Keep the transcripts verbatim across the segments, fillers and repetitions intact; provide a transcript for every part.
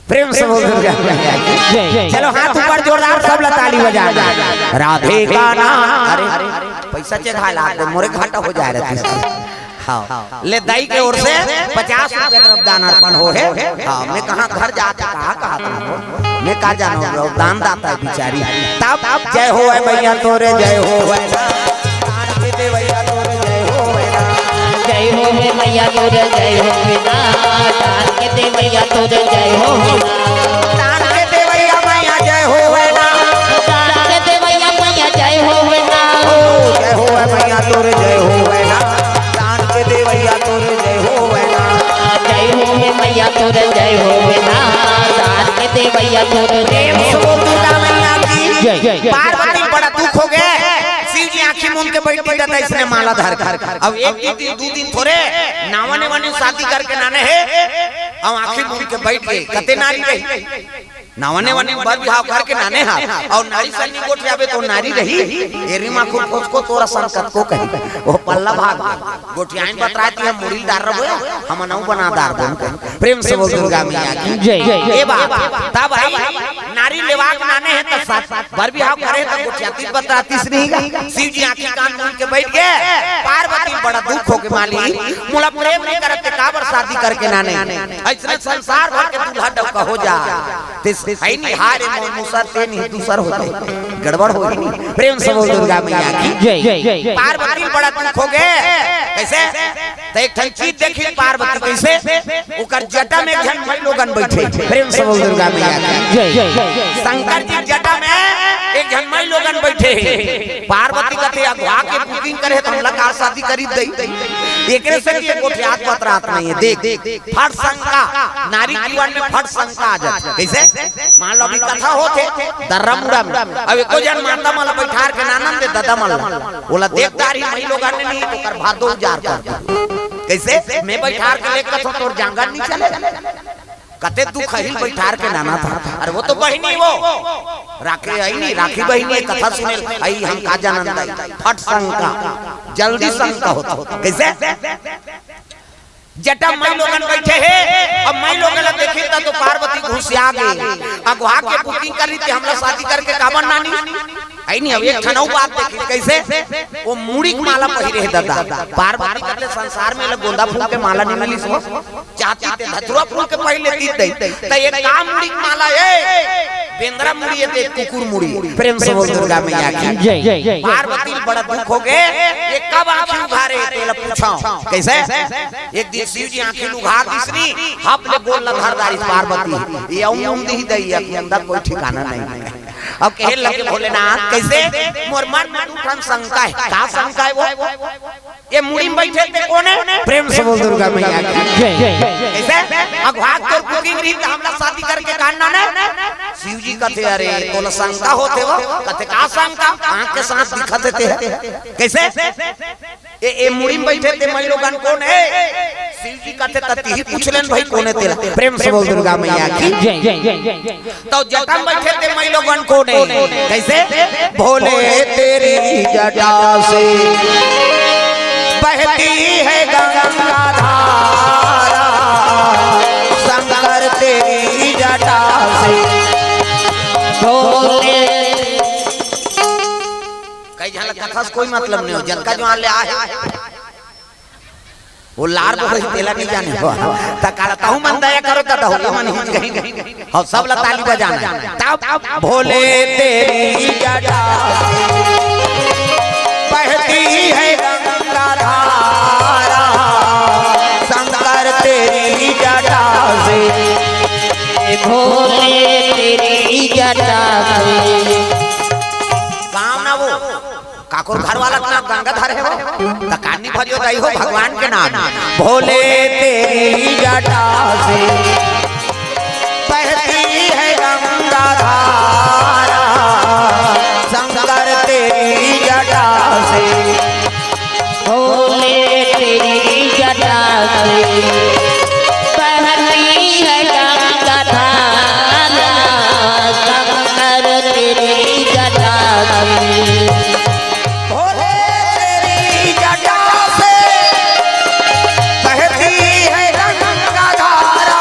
प्रेम से बोल दुर्गा मैया की। जय। चलो, हाथ ऊपर जोरदार, सब ला ताली बजा। राधे का नाम। अरे, पैसा चढ़ा ला दे, मोरे घाटा हो जाए रहती। हाँ, ले, दाई के ओर से पचास रुपया तरफ दान अर्पण हो हे। हाँ, मैं कहाँ घर जाते, कहाँ, कहाँ था हो, मैं का जानो, वो दान दाता है बिचारी। तब जय हो है मैया तोरे, जय हो है। दान के देवैया तोरे, जय हो है। जय हो हे मैया तोरे, जय हो हे ना। दान के देवैया तोरे, जय हो हे ना। दान के देवैया मैया जय हो है ना। दान के देवैया मैया जय हो हे ना। ओ, जय हो है मैया तोरे, जय हो है ना। दान के देवैया तोरे, जय हो है ना। जय हो हे मैया तोरे, जय हो हे ना। दान के देवैया तोरे, जय प्रेम हो से बोल दुर्गा मैया की। जय। पार्वती बड़ा दुख हो गए। शिव जी आँखी मूंद के बैठ गए, दादा, इसने माला धर कर। अब एक दिन, दू दिन थोरे, नावने वाली शादी करके नाने हे, अब आँखी मूंद के बैठ गए, कते नारी रही। नावने वाली बर बिहाव करके नाने हा, अउ नारी सन्नी गोठियाबे तो नारी रही। एरी माँ खुद खोज को तोरा संकत को कही, वो पल्ला भाग गए। गोठियाइन बतराती हम मुड़ी डार रहे, हम नौ बना डार दो। प्रेम से बोल दुर्गा मैया की। जय। ए बाप, तब भाई नारी लेवाक नाने हे त साथ बर बिहाव करे त गोठियाती बतरातीस नहीं गा। शिव जी आँखी कान मूंद के बैठ गए। पार्वती बड़ा दुख हो के, माली, मोला प्रेम नहीं करत ते काबर शादी करके नाने? ऐसने संसार भर के दूल्हा डौका हो जा। ते है नहीं हारे मो-, मुसर ते नहीं दूसर हो जाए। गड़बड़ हो गई। प्रेम से बोल दुर्गा मैया की। जय। पार्वती बड़ा दुख हो गए। कैसे? त एक ठन चीज देखी पार्वती कैसे? ओकर जटा में एक झन माई लोगन बैठे। प्रेम से बोल दुर्गा मैया की। जय। शंकर जी जटा में एक झन माई लोगन बैठे हे। पार्वती कथे, अगवा के booking करे हे त हमला का शादी करी दई? एकरे से ये गोठियात बतरात नहीं है। देख, फट शंका, नारी जीवन में फट शंका आ जाती। कैसे? मान लो अभी कथा होत हे दर्रा मुड़ा में, अब एको झन माता मन ला बैठार के नानन दे ददा मन ला, ओला देख डारही माई लोगन ने नहीं तो ओकर भादो उजार कर दे। कैसे? मैं बैठार के लेकर तो तोर जांगर नहीं चले। कते दुख हिल बैठार के नाना था। अरे वो तो बहिनी वो। राखे आई नहीं, राखी बहिनी है, कथा सुने आई, हम का जानन दाई। फट शंका, जल्दी शंका होता। कैसे? जटा माई लोगन बैठे हे, अब माई लोगन ला देखी त तो पार्वती घुसिया गई। अगवा के booking कर रही थी, हमला शादी करके काबर नानी? आई नहीं, अब एक ठन अउ बात देखी, कैसे? वो मुड़ी के माला पहिरे हे दादा। पार्वती कथे संसार में ले गोंदा फूल के माला नहीं मिलिस हो। चाहती ते धतुरा फूल के पहिर लेती ते। त एक का मुड़ी के माला ए? बेंदरा मुड़ी ए ते कुकुर मुड़ी। प्रेम से बोल दुर्गा मैया की। जय। पार्वती बड़ा दुख हो गए। ये कब आँखी उघारे? तेला पूछाओ। कैसे? एक दिन शिव जी आँखी उघार दिसनी, हप ले गोड़ ला धर डारिस पार्वती। ये अउ मुंदी ही दई, अब मुंदा कोई ठिकाना नहीं। अब कहे लगे भोलेनाथ, कैसे? मोर मन में दू ठन शंका है। का शंका है वो? ये मुड़ी में बैठे ते कोन है? प्रेम से बोल दुर्गा मैया की। जय। कैसे? अगवा के तोर booking रही त हमला शादी करके कान नाने? शिव जी कथे, अरे, तोला शंका होथे वो? कथे, का शंका? आँख के साथ दिखत हे ते। कैसे? ए, ए मुड़ी में बैठे ते माई लोगन कोन है? शिव जी कथे, त तिही पूछ लेन भाई कोन है तेला। प्रेम से बोल दुर्गा मैया की। जय, जय, जय, जय। तो जटा में बैठे ते माई लोगन कोन है? कैसे? भोले तेरी जटा से बहती है गंगा धारा, शंकर तेरी जटा से। भोले कई झन ला कथा से कोई मतलब नहीं हो, जतका जो आन ले आहे, वो लार बोल रही, तेला नहीं जाने हो। त काला तहु मन दया करो, त दहु मन हिच कहीं। हम सब ला ताली बजाना। तब भोले तेरी जटा से बहती है गंगा धारा, शंकर तेरी जटा से। भोले तेरी जटा से। गाँव ना वो, काकोर घर वाला के नाम गंगाधर है वो, त कानी भरियो दाई हो भगवान के नाम। भोले तेरी जटा से बहती है गंगा धारा, शंकर तेरी जटा से। भोले तेरी जटा से बहती है गंगा धारा, शंकर तेरी जटा से। भोले तेरी जटा से बहती है गंगा धारा,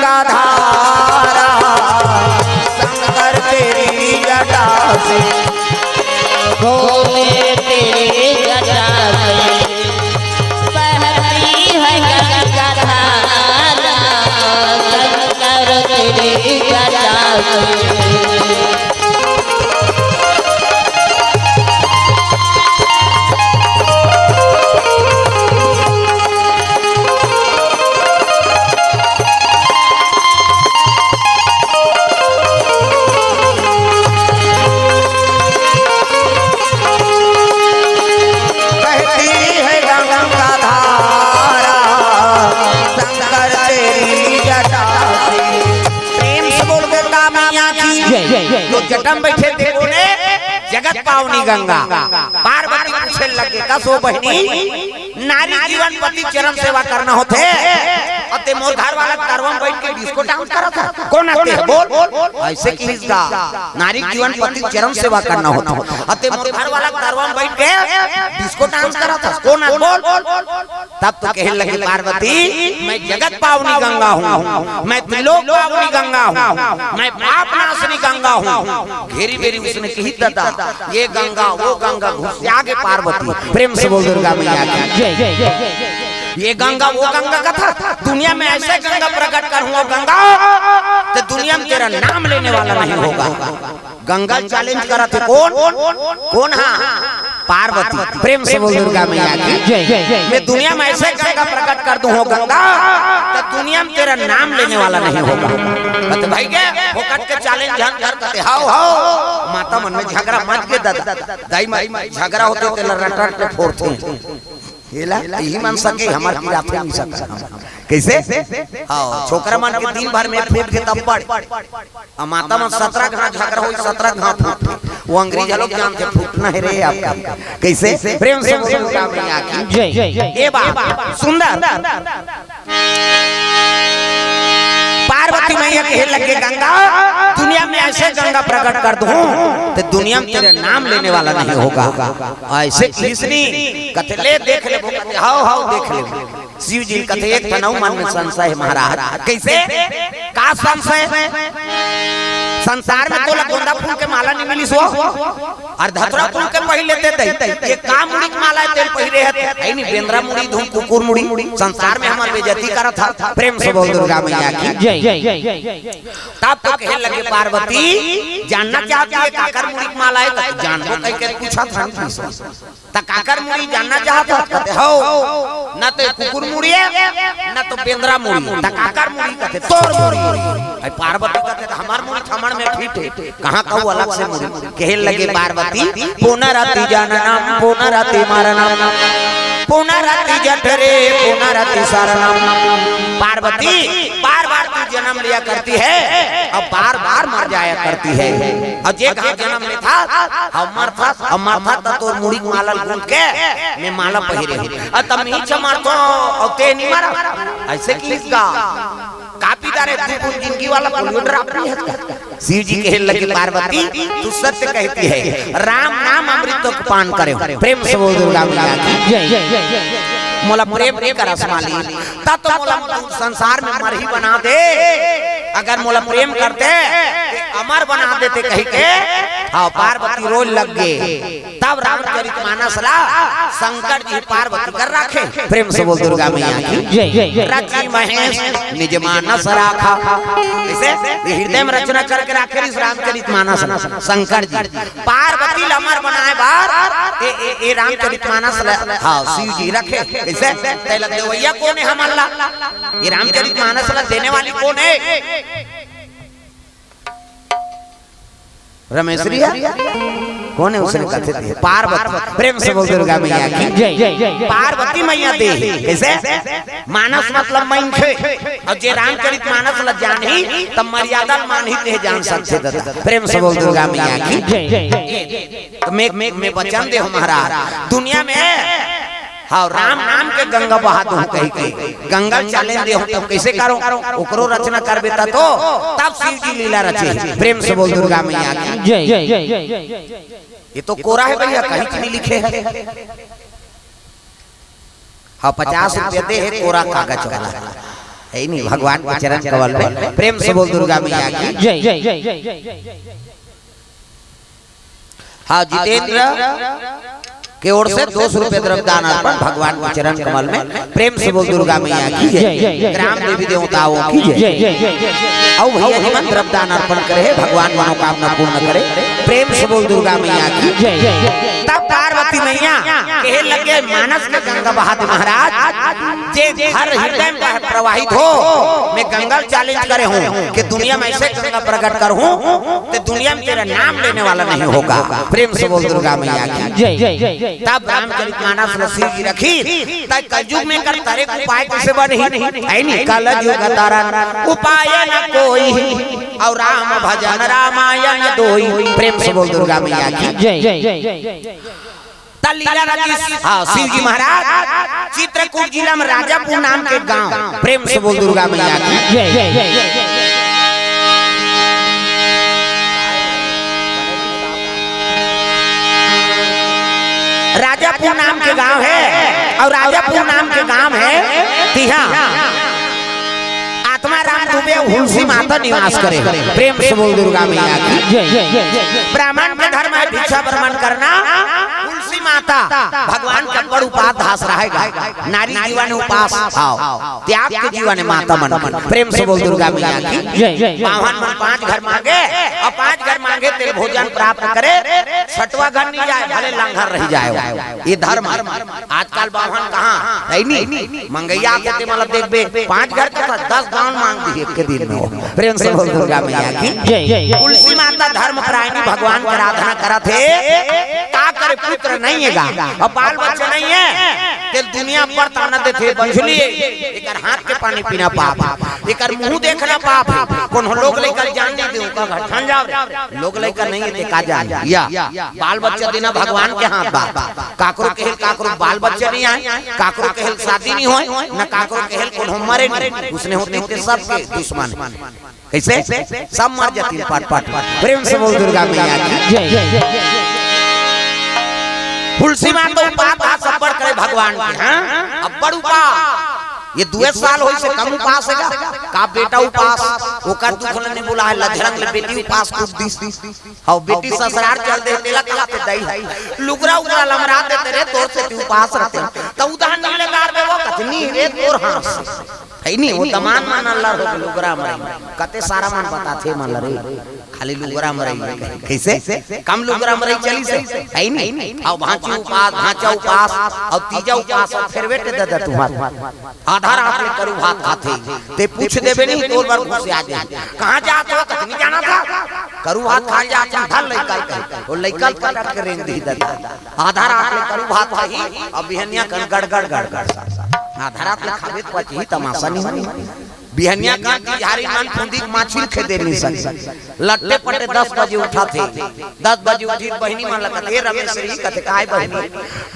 का धारा, शंकर तेरी जटा से। भोले तेरी जटा से बहती है गंगा धारा, शंकर तेरी जटा से। बहती है गंगा धारा, शंकर तेरी जटा से। प्रेम से बोल गंगा मैया की जय। तो जटा में बैठे देखो ने, जगत पावनी गंगा। पार्वती पूछे लगे, "कस ओ बहिनी, नारी जीवन पति चरण सेवा करना होथे, अउ ते मोर घर वाला तरवा में बैठ के डिस्को डांस करत हे? कोन आते हे बोल?" ऐसे किहिस गा, "नारी जीवन पति चरण सेवा करना होथे, अउ ते मोर घर वाला तरवा में बैठ के डिस्को डांस करत हे, कोन आते बोल?" तब तो कहे लगे पार्वती, "मैं जगत पावनी गंगा हूँ, मैं त्रिलोक पावनी गंगा हूँ, मैं पाप नाशनी गंगा हूँ।" घेरी बेरी उसने कही, "दादा, ये गंगा, वो गंगा," घुसिया गे पार्वती। प्रेम से बोल दुर्गा मैया की। जय, जय, जय, जय। "ये गंगा, वो गंगा कथा, दुनिया में ऐसे गंगा प्रकट करूँ, वो गंगा, तो दुनिया में तेरा नाम लेने वाला नहीं होगा।" गंगा ल challenge करत हे कोन? कोन हा? पार्वती। प्रेम से बोल दुर्गा मैया की जय, जय, जय। "मैं दुनिया में ऐसे गंगा प्रकट कर दूं हो गंगा, तो दुनिया में तेरा नाम लेने वाला नहीं होगा।" कथे, "भाई के फोकट के challenge झन कर।" कथे, "हाव, हाव।" माता मन में झगरा मच गे दादा। दाई माई झगरा होथे तेला रट रट के फोरथे। एला इही मन सके, हमर किराथे नइ सकन। कइसे? हाव, छोकरा मन के दिन भर में फूट के तब पड़। अउ माता मन सतरा घांव झगरा होई, सतरा घांव फूट। वो अंग्रेज लोग जानथे फूटना हे रे आपका। कइसे? प्रेम से बोलो दुर्गा मैया की जय। ए बात सुंदर। पार्वती मैया कहे लगे, "गंगा, दुनिया में ऐसे गंगा प्रकट कर दूं, तो दुनिया में तेरे नाम लेने वाला नहीं होगा।" ऐसे किसनी कथे, "ले देख लेबो।" कथे, "हाव, हाव, देख लेबो।" शिव जी कथे, "एक ठन अउ मन में संशय हे महाराज।" कइसे? का संशय? संसार में तोला गोंदा फूल के माला नइ मिलिस हो? अउ धतुरा फूल के पहिर लेते तई। ये का मुड़ी के माला हे तेल पहिरे हस? हे नहीं, बेंदरा मुड़ी धुन कुकुर मुड़ी। संसार में हमर बेइज्जती करत हस। प्रेम से बोल दुर्गा मैया की जय। तब तो कहे लगे पार्वती, "जानना चाहती है काकर मुड़ी के माला हे?" त जानबो कहिके पूछत हन। त काकर मुड़ी जानना चाहत हस? कथे, "हव, न तो कुकुर मुड़ी हे, न तो बेंदरा मुड़ी हे।" त काकर मुड़ी? कथे, "तोर मुड़ी।" अइ पार्वती कथे, "त हमर मुड़ी थमड़ में फिट हे, कहाँ कहूँ अलग से मुड़ी?" कहे लगे पार्वती, "पुनरपि जननम पुनरपि मरणम, पुनरपि जठरे पुनरपि शयनम।" पार्वती, बार बार तू जन्म लिया करती है अउ बार बार मर जाया करती है। अउ जे कहाँ जन्म लेथस, अउ मरथस, अउ मरथस त तोर मुड़ी के माला ल गूंथ के मैं माला पहिरे हूँ। अउ तब मैं इच्छा मरथों अउ ते नइ मरस। अइसे किहिस गा। कापी दारे तू कोन जिंदगी वाला कोई डरा नहीं है। शिव जी कहे लगे, "पार्वती, तू सत्य कहती है, राम नाम अमृत को पान करे।" प्रेम से बोल दुर्गा मैया की जय। "मोला प्रेम नइ करस मालिक, त तो मोला संसार में मरही बना दे, अगर मोला प्रेम करते, ते अमर बना देते," कहिके, हाँ, पार्वती रोए लग गे। तब रामचरित मानस ला शंकर जी पार्वती कर राखे। प्रेम से बोल दुर्गा मैया की जय। रचि महेश निज मानस राखा। इसे ये हृदय में रचना करके राखे रिहिस रामचरित मानस ला शंकर जी। पार्वती ल अमर बनाए बर ए, ए, ए रामचरित मानस ला, हाँ, शिव जी रखे। इसे तेला देवइया कोन हे हमन ला? ये रामचरित मानस ला देने वाली कोन हे? रमेश रिया? कोन हे उसने कथे दे? पार्वती। प्रेम से बोल दुर्गा मैया की जय। पार्वती मैया दे। कइसे? मानस मतलब मनखे। अउ जे रामचरित मानस ल जानही, त मर्यादा ल मानही ते जान सकथे दादा। प्रेम से बोल दुर्गा मैया की जय। त मैं, मैं, मैं वचन दे हूँ महाराज, दुनिया में हाँ, राम नाम के गंगा बहा दूँ कहिके, गंगा ल challenge दे हूँ, तब कइसे करूँ? ओकरो रचना करबे त तो, तब शिव जी लीला रचे। प्रेम से बोल दुर्गा मैया की जय। ये तो कोरा हे भइया, कहीं चीज नइ लिखे हे। हाँ, पचास रुपया दे हे, कोरा कागज वाला। है नहीं, भगवान के चरण कमल में प्रेम से बोल दुर्गा मैया की। जय। हाँ, जितेंद्र के ओर से दो सौ रुपये द्रव्य दान अर्पण भगवान के चरण कमल में, प्रेम से बोल दुर्गा मैया की जय। जय। ग्राम देवी देवताओं की जय। जय। और भैया जी मन द्रव्य दान अर्पण करे, भगवान मनोकामना पूर्ण करे, प्रेम से बोल दुर्गा मैया की। जय। तब पार्वती मैया कहे लगे, मानस के गंगा बहा दे महाराज, जे घर हृदय में बह-, प्रवाहित हो, मैं गंगा चैलेंज करे हूँ कि दुनिया में ऐसे गंगा प्रकट करूँ, तो दुनिया में तेरा नाम लेने वाला नहीं होगा। प्रेम से बोल दुर्गा मैया की। जय। तब रामचरित मानस ल शिव जी रखी, तब कलयुग में कर तरे उपाय कैसे बनी? है नहीं, कलयुग तरन उपाय न कोई, और राम भजन रामायण दोई। प्रेम से बोल दुर्गा मैया की। जय। त लीला रचिस, हाँ, शिव जी महाराज चित्रकूट जिला में राजापुर नाम के गांव, प्रेम से बोल दुर्गा मैया की। जय। राजापुर नाम के गांव है, और राजापुर नाम के गांव है तिहा आत्मा राम दुबे हुलसी माता निवास करे। प्रेम से बोल दुर्गा मैया की। जय। ब्राह्मण के धर्म है भिक्षा भ्रमण करना। हुलसी माता भगवान के बड़ उपास धास रहेगा। नारी जीवन उपास भाव, त्याग के जीवन है माता मन के। प्रेम से बोल दुर्गा मैया की। जय। बावन मन पांच घर मांगे, और पांच घर मांगे तेल भोजन प्राप्त करे, छठवा घर नहीं जाए, भले लांघर रह जाए। ये धर्म है। आजकल बावन कहाँ है नहीं? मंगैया के ते मतलब देखबे, पांच घर के साथ दस गांव मांग दी एक के दिन में। प्रेम से बोल दुर्गा मैया की। जय। तुलसी माता धर्म परायणी भगवान के आराधना करत हे, का करे, पुत्र नहीं है गा, अब बाल बच्चा नहीं है, ते दुनिया पर ताना देथे, बंझली है, एकर हाथ के पानी पीना पाप, एकर मुंह देखना पाप है। कोनो लोग लइका जान नहीं दे, ओकर घर ठान जाव रे। लोग लइका नहीं है, ते का जान या बाल बच्चा देना भगवान के हाथ बा। काकरो केहेल काकरो बाल बच्चा नहीं आए, काकरो केहेल शादी नहीं होए, न काकरो केहेल कोनो मरे नहीं। उसने होते होते सबके दुश्मन। कैसे? सब मर जाती पट पट। प्रेम से बोल दुर्गा मैया की। जय। तुलसी माँ तो उपास था, सब बड़ करे भगवान की, हाँ? अब बड़ उपास। ये दुए साल होई से कम उपास है का? का बेटा उपास, ओकर दुख ल नहीं बुला है, लजरंग ले बेटी उपास कूद दिस। हव बेटी ससुरार चल दे, तेला कहा ते दई है। लुगरा उगरा लमरा देते रे, तोर से तू उपास रहते। त उदाहरण नहीं लेदार बे वो कथनी रे तोर हाँस। है नहीं, वो दमान मन अल्लाह हो लुगरा मरई। कते सारा मन बताथे मन रे। खाली लुगरा मरई। कैसे? कम लुगरा मरई चली से। है नहीं। अब भांची उपास, भांचा उपास, अब तीजा उपास, अब फिर बेटे दादा तुम्हारे। आधा रात ले करू भात खाथे, ते पूछ देबे नहीं, तोर बर घुसिया दे। कहाँ जात हो? कहीं नहीं जाना था। करू भात खाए जात हन, धर लइका के। वो लइका पटक के रेंग दी दादा। आधा रात ले करू भात खाही, अब बिहनिया कन गड़गड़ गड़गड़ सा। आधा रात ले खाबे त पचही, तमाशा नहीं होई। बिहनिया कन तिहारी मन फुंदी के माछी खेदे नहीं सके। लट्टे पट्टे दस बजे उठाथे। दस बजे उठी बहिनी मन ल कथे, "ए रमेश री," कथे, "काय बहिनी?"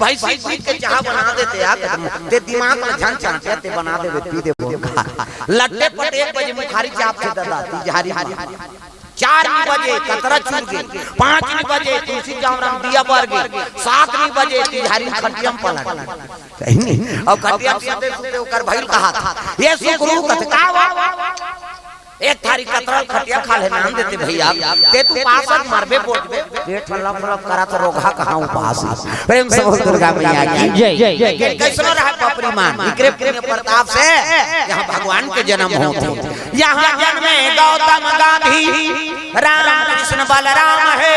"भैंसी दूध के चाह बना देते आ," कथे, "ते दिमाग ल झन चाटे, ते बना देबे, पी देबो।" लट्टे पट्टे एक बजे मुखारी चापथे दादा, तिजहारी में। चार नी बजे कतरा चुर गे, पाँच नी बजे तुलसी चौरा में दिया बर गे, सात नी बजे तिजहारी में खटिया में पलट। सही नहीं? अब खटिया में सुते सुते ओकर भइल कहा था, "ये सुकरू," कथे, "का बा?" "एक थारी कतरल खटिया खा ले, नाम देते भैया, ते तू पास मरबे बोलबे, पेट लप लप करत रोगहा कहाँ उपास।" प्रेम से बोल दुर्गा मैया की। जय। लेकिन कैसनो रहा पपरी मान, इकरे पुण्य प्रताप से यहाँ भगवान के जन्म होत हे। यहाँ जन्मे गौतम गांधी, राम कृष्ण बलराम हे,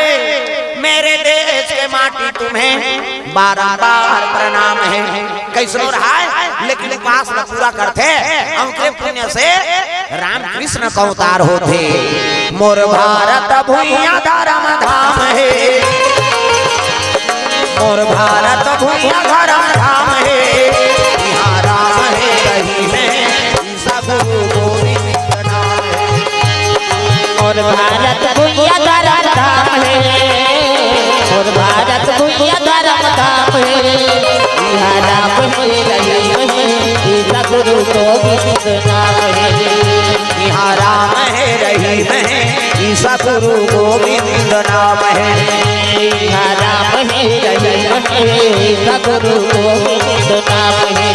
मेरे देश के माटी तुम्हें बारंबार प्रणाम हे। कैसनो रहा है, लेकिन उपास ल पूरा करथे, ओकरे पुण्य से राम कृष्ण का अवतार होथे। मोर भारत भुइयां धर्म धाम हे, मोर भारत भुइयां धर्म धाम हे, इहाँ राम हे रहिहैं सब गुरु गोविंद नाम हे। मोर भारत भुइयां धर्म धाम हे, मोर भारत भुइयां धर्म धाम हे। इहाँ राम हे रहिहैं, इहाँ गुरु गोविंद नाम हे। इहाँ राम हे रहिहैं, इहाँ गुरु गोविंद नाम हे। इहाँ राम हे रहिहैं, इहाँ गुरु गोविंद नाम हे।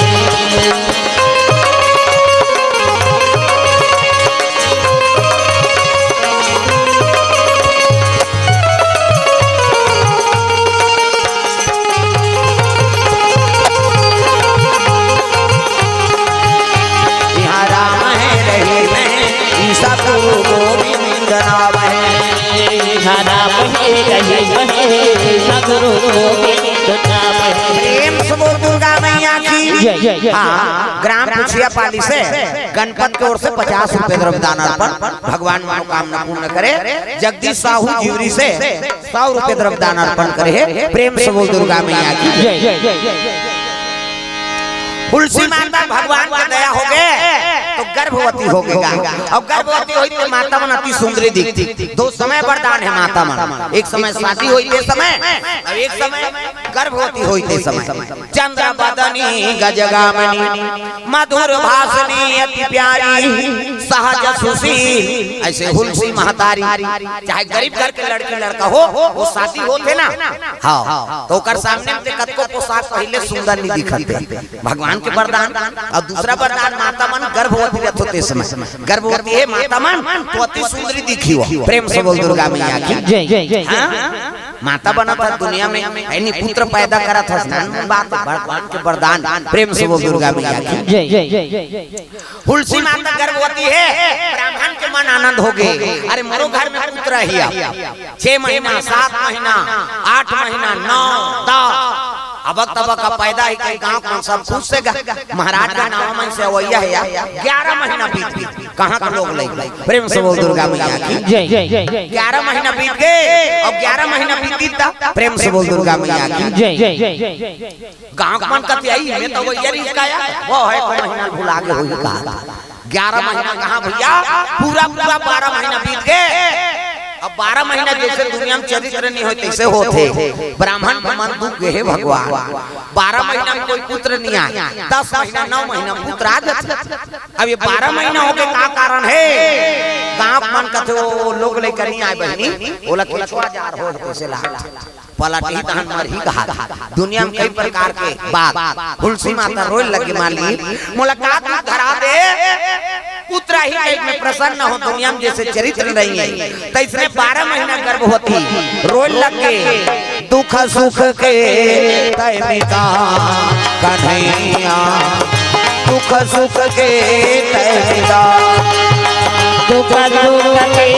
प्रेम से बोल दुर्गा मैया की। जय, जय, जय। हाँ, ग्राम पुछिया पाली से गणपत के ओर से पचास रुपए द्रव्य दान अर्पण, भगवान मनोकामना पूर्ण करे। जगदीश साहू जीवरी से सौ रुपए द्रव्य दान अर्पण करे हे। प्रेम से बोल दुर्गा मैया की। जय, जय, जय, जय। तुलसी माता भगवान के दया हो गए तो गर्भवती हो गए। अब गर्भवती होई तो माता मन अति सुंदरी दिखती। दो समय वरदान है माता मन, एक समय शादी होई ते समय, और एक समय गर्भवती होई ते समय। चंद्र बदनी गजगामिनी मधुर भाषिणी अति प्यारी सहज सुशील। ऐसे हुलसी महतारी, चाहे गरीब घर के लड़की लड़का हो, वो शादी होते ना, हाँ, तो ओकर सामने में ते कतको पोशाक पहले सुंदर नहीं दिखते। भगवान के वरदान। और दूसरा वरदान, माता मन गर्भवती रहत होते समय, गर्भवती है माता मन तो अति सुंदरी दिखी हो। प्रेम से बोल दुर्गा मैया की। जय, जय, जय, जय। हाँ? माता बनत हस दुनिया में, यानी पुत्र पैदा करत हस, धन बात, भगवान के वरदान। प्रेम से बोल दुर्गा मैया की। जय, जय, जय, जय। तुलसी माता गर्भवती है, ब्राह्मण के मन आनंद हो गए, अरे मोरो घर में पुत्र ही अब, छह महीना, सात महीना, आठ महीना, नौ, दस, अबक तबक का पैदा ही कहीं गांव कौन सब खुश से गा-, महाराज का नाम मन से अवैया है यार, ग्यारह महीना बीत गई, कहाँ का लोग ले गए? प्रेम से बोल दुर्गा मैया की। जय, जय, जय, जय। ग्यारह महीना बीत गए, अब ग्यारह महीना बीत गई था, प्रेम से बोल दुर्गा मैया की। जय, जय, जय, जय। गांव मन कति आई, मैं तो वो ये रिश्ता आया, वो है को महीना भुला के हुई कहा। ग्यारह महीना कहाँ भैया, पूरा पूरा बारह महीना बीत गए। अब बारह महीना जैसे दुनिया में चरित्र नहीं होते, तैसे होते। ब्राह्मण के मन दुख गए, हे भगवान, बारह महीना में कोई पुत्र नहीं आए, दस महीना, नौ महीना पुत्र आ जाते। अब ये बारह महीना हो गए, का कारण है? गांव मन कथे वो लोग लेकर नहीं आए बहनी, बोला केचुआ जार हो, तैसे ला पलटही तहन मरही कहा। दुनिया में कई प्रकार के बात। तुलसी माता रोए लगे, माली, मोला का दुख धरा दे, पुत्र ही कहीं में प्रसन्न हो, दुनिया में जैसे चरित्र नहीं है, तो इसने बारह महीना गर्भवती रोए लगे। दुख सुख के तय पिता कन्हैया, दुख सुख के तय पिता। दुख सुख के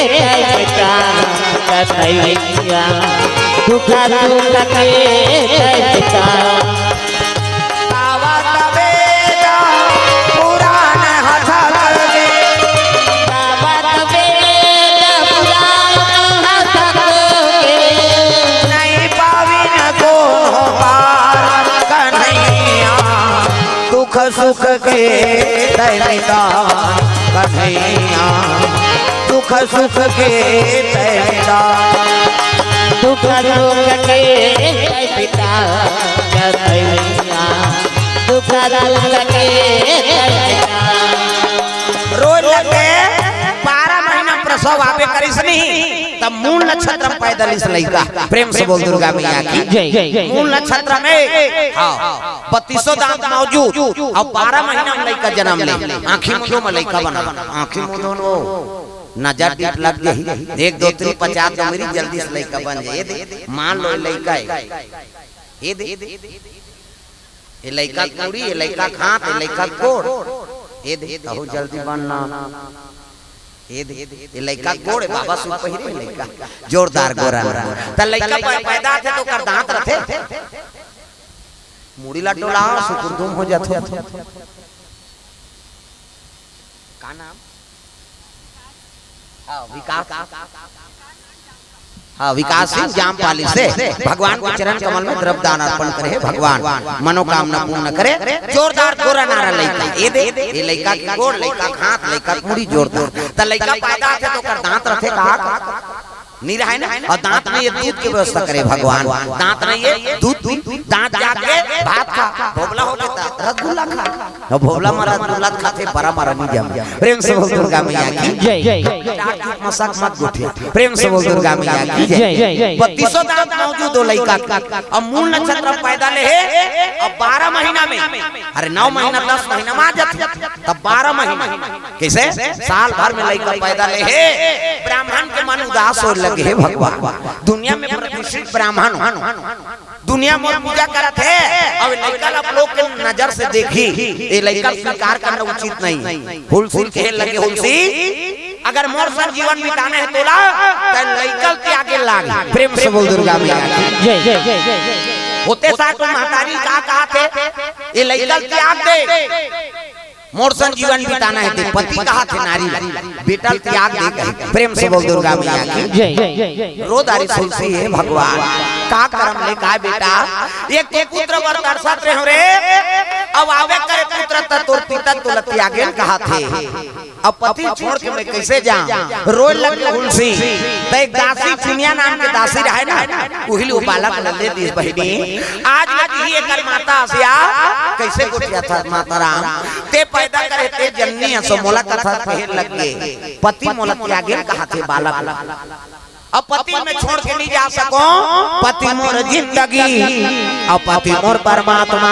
तय पिता कन्हैया, दुख सुख के तय पिता। गावत वेद पुराण हथक के। गावत वेद पुराण हथक के। नहीं पाविन कोनो पार कन्हैया। दुख सुख के तय पिता कन्हैया, दुख सुख के तय पिता। दुख सुख के तय पिता कन्हैया, दुख सुख के तय पिता। रोए लगे, बारह महीना प्रसव आबे करिस नहीं, तब मूल नक्षत्र में पैदा लिस लइका। प्रेम से बोल दुर्गा मैया की। जय, जय, जय। मूल नक्षत्र में, हाँ, बत्तीसों दांत मौजूद, अब बारह महीना में लइका जन्म ले, आंखी मुंदो में लइका बना, आंखी मुंदो नो, नजर दीप लग गई, एक दो तीन पचास दो मेरी जल्दी से लइका बन जाए। ये दे, मान लो लइका है, ये दे, ये लइका के मुड़ी, ये लइका के हाथ, ये लइका के गोड़, ये दे, तहु जल्दी बनना। ये दे, ये लइका गोड़ हे, बाबा सूट पहिरे लइका। जोरदार गोरा ना। त लइका पै-, पैदा थे तो ओकर दांत रथे। मुड़ी ला डोला, सुकुरदुम हो जाथे। का नाम? हाँ, विकास। हाँ, विकास सिंह जामपाली से भगवान के चरण कमल में द्रव्य दान अर्पण करे, भगवान मनोकामना पूर्ण करे। जोरदार गोरा नारा लइका, ये दे, ये लइका के गोड़, लइका के हाथ, लइका के मुड़ी जोरदार। त लइका पैदा थे तो ओकर दांत रथे का? नहीं रहे ना। और दांत नहीं है, दूध की व्यवस्था करे भगवान। दांत नहीं है, दूध पी, दांत जाके भात खा, भोबला हो जाता, रसगुल्ला खा। अब भोला महाराज गुलाब खाथे, बड़ा महाराज नहीं जाम। प्रेम से बोल दुर्गा मैया की। जय। मजाक मत गोठे। प्रेम से बोल दुर्गा मैया की। जय, जय, जय। बत्तीसों दांत मौजूद हो लइका के। अब मूल नक्षत्र पैदा ले हे, अब बारह महीना में, अरे नौ महीना, दस महीना में आ जाथे, तब बारह महीना। कैसे? साल भर में लइका पैदा ले हे, ब्राह्मण के मन उदास हो लगे, हे भगवान, दुनिया में प्रतिष्ठित ब्राह्मण हो, दुनिया मोर पूजा करत हे, अब लइका ला आप लोग के नजर से देखी, ये लइका स्वीकार करना उचित नहीं। हुलसी कहे लगे, हुलसी, अगर मोर संग जीवन बिताना हे तोला, त लइका ल त्यागे लाग। प्रेम से बोल दुर्गा मैया की। जय। होते साथ वो महतारी का कहाथे, ये लइका ल त्याग दे, मोर संग जीवन बिताना हे ते। पति कहाथे नारी ल, बेटा ल त्याग दे कहे। प्रेम से बोल दुर्गा मैया की। जय। रो डारिस हुलसी, हे भगवान, का करम ले काय बेटा, एक तो पुत्र बर तरसत रहे हो रे, अब आवे करे पुत्र त तोर पिता तोला त्यागेन कहाथे। अब पति छोड़ के मैं कैसे जाऊं? रोए लग गे हुलसी। त एक दासी, चुनिया नाम के दासी रहे ना, उही ले वो बालक ल दे दिस बहिनी। आज ले जी एकर माता हसिया, कैसे गोठियाथे माता राम? ते पैदा करे, ते जननी हस, मोला कथस कहे लग गे। पति मोला त्यागेन कहाथे बालक ल। अब पति मैं छोड़ के नहीं जा सकों, पति मोर जिंदगी, अब पति मोर परमात्मा।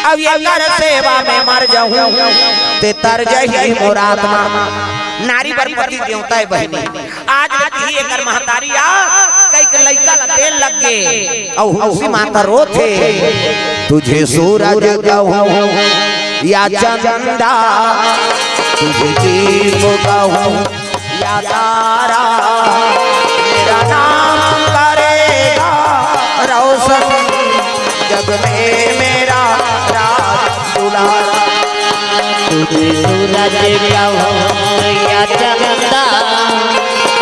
अब एकर सेवा में मर जाहूं, ते तर जही मोर आत्मा। नारी बर पति देवता हे बहिनी। आज ले जी एकर महतारी आ, कहिके लइका ल दे लग गे। अउ हुलसी माता रोथे, तुझे सूरज कहूं या चंदा, तुझे दीप कहूं या तारा, मेरा नाम करेगा रोशन जग में मेरा राज दुलारा। तुझे सूरज कहूं या चंदा,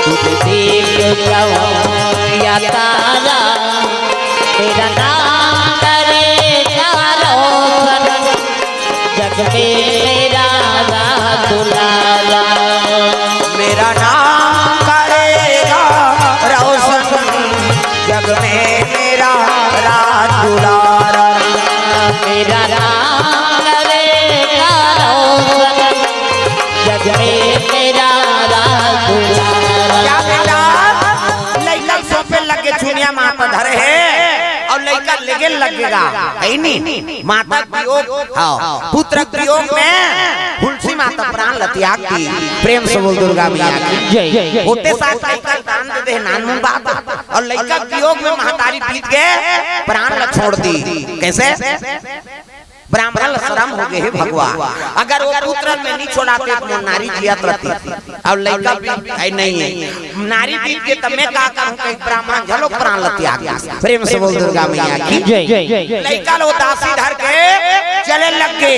तुझे दीप कहूं या तारा, मेरा नाम करेगा रोशन जग में मेरा राज दुलारा। मेरा नाम करेगा रोशन जग में मेरा राज दुलारा। मेरा नाम करेगा रोशन जग में मेरा राज दुलारा। क्या बेटा, लइका ल सौंपे लग गे, चुनिया माता धरे हे अउ लइका लेगे लग गे गा, हे नी? माता वियोग, हाँ, पुत्र वियोग में हुलसी माता प्राण ल त्याग दिस। प्रेम से बोल दुर्गा मैया की। जय। होते साथ लइका ल दान दे दे, नानमुन बात। अउ लइका वियोग में महतारी बीत गे, प्राण ल छोड़ दिस। कैसे? ब्राह्मण ल शरम हो गे, हे भगवान, अगर वो पुत्र ल मैं नहीं छोड़ातेंव त मोर नारी जियत रहतिस। अउ लइका भी हे नहीं हे। नारी बीत गे त मैं का करहूं, कहिके ब्राह्मण घलो प्राण ल त्याग दिस। प्रेम से बोल दुर्गा मैया की। जय। लइका ल वो दासी धर के चले लग गे।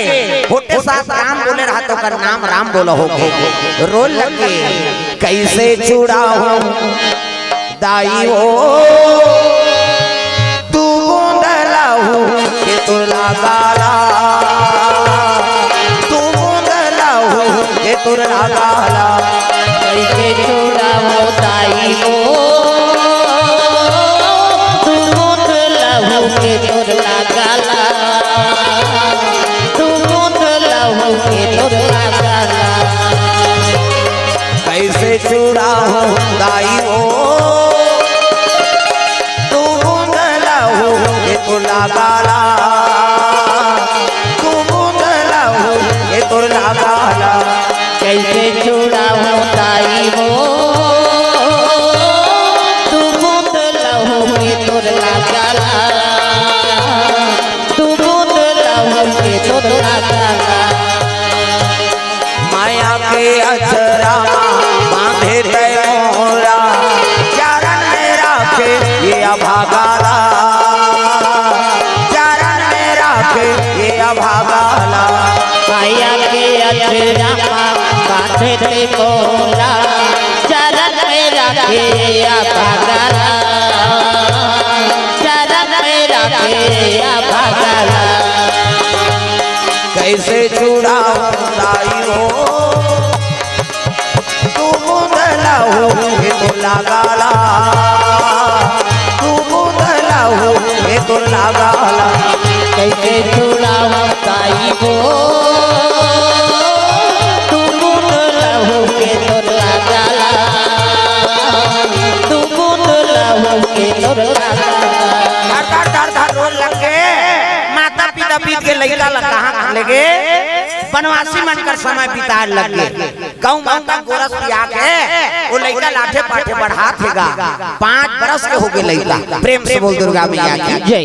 होते साथ राम बोले रहत, ओकर नाम राम बोला हो गे। रोए लग गे, कैसे छुड़ाहूं दाई वो, तू बूंद लहू के तोर लगाला, तू बूंद लहू के तोर लगाला। कैसे छुड़ाहूं दाई वो, तू बूंद लहू के तोर लगाला, तू बूंद लहू के तोर लगाला। कैसे छुड़ाहूं दाई वो, तू बूंद लहू के तोर लगाला, तू बूंद लहू के तोर लगाला। कैसे छुड़ाहूं दाई वो, तू बूंद लहू के तोर लगाला, तू बूंद लहू के तोर लगाला। माया के अचरा म बांधे तैं मोला, चरण में राखे ये अभागा ला, चरण में राखे ये अभागा ला। माया के अचरा म बांधे तैं मोला, चरण में राखे ये अभागा ला, चरण में राखे ये अभागा ला। कैसे छुड़ाहूं दाई वो, तू बूंद लहू के तोर लगाला, तू बूंद लहू के तोर लगाला। कैसे छुड़ाहूं दाई वो, तू बूंद लहू के तोर लगाला, तू बूंद लहू के तोर लगाला। धर धर धर धर रोए लग गे। माता पिता बीत गे, लइका ल कहां लेगे? बनवासी मन कर समय बिताए लग गे। गऊ माता गोरस पिया के वो लइका ल आठे पाठे बढ़ात हे गा। पांच बरस के हो गे लइका। प्रेम से बोल दुर्गा मैया की। जय।